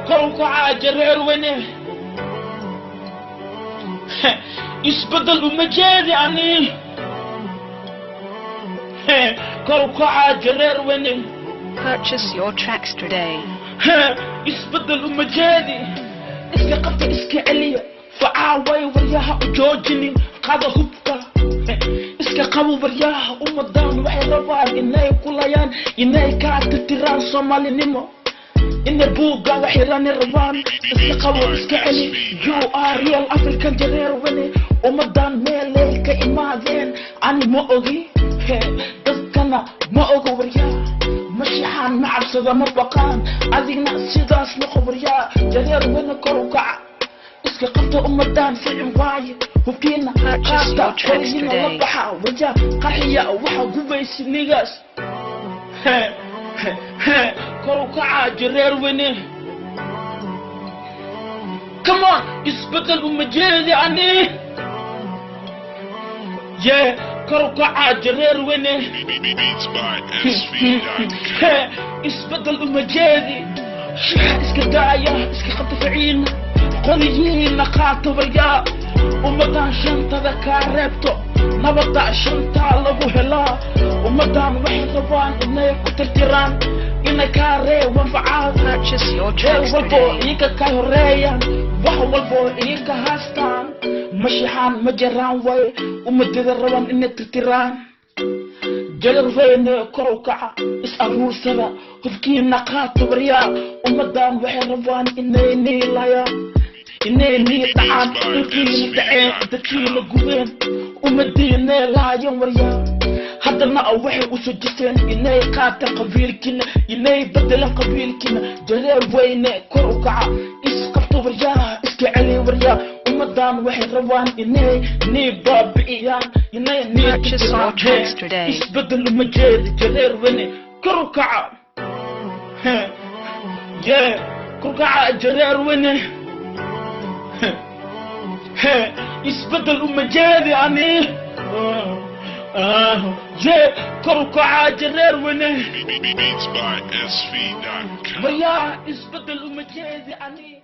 Kor u kaca jareer weyne. Isbedel uma jeedi ani. Kor u kaca jareer weyne. Purchase your tracks today. Isbedel uma jeedi. Iska qabta iska celiya. Facaaway waryaha u joojinin qada hubka. Iska qabo waryaha ummadan waxay rabaan inay kulayaan inay kaa tirtiraan Soomaalinimo. Inay buuggaaga xirani rabaan. Iska qabo iska celi. You are real African jareer weyne. Ummadan meelay ka imaadeen ani ma ogi. Dadkana ma ogo waryaha. Mashaxaan ma cabsada ma baqaan. Adigna sidaas noqo waryaha. Jareer weyne kor u kaca. Iska qabta ummadan ficin waaye. Hubkiina qaata qorihiina la baxa waryaha. Qarxiya waxa gubaysi nigaas. Kor u kaca jareer weyne. Come on, isbedel uma jeedi ani. Yeah, kor u kaca jareer weyne. Beats by SV.com. Isbedel uma jeedi. Shixa iska daaya, iska qabta ficiina. Qoriyihiina qaata waryaa. Ummadan shantada kaa reebto. Nabada shantaa lagu helaa. Ummadan waxay rabaan inay ku tirtiraan. Inay kaa reebaan facaal. Purchase your Meel tracks walbo today. iyaga ka horeeyaan. Wax walbo iyaga haastaan. Mashaxaan ma jaraan waaye. Ummadada rabaan inay tirtiraan. Jareer weyne kor u kaca. Is aruursada. Hubkiina qaata waryaa. Ummadan waxay rabaan inay niilayaan. Inay nii dhacaan. Dhulkiina dhaceen. Dadkiina gubeen. Ummadiina laayeen waryaa. Haddana waxay u soo jirteen inay qaataan qabiilkiina. Inay bedelaan qabiilkiina. Jareer weyne kor u kaca. Isqabto waryaa. Iska celi waryaa. Ummadan waxay rabaan inay nii baabi'iyaan. Inay nii Purchase your tirtiraan. tracks today. Isbedel uma jeedi jareer weyne kor u kaca. Yeah, kor u kaca jareer weyne. Isbedel uma jeedi ani. Yeah, kor u kaca jareer weyne. Beats by SV.com. Waryaa isbedel uma jeedi ani.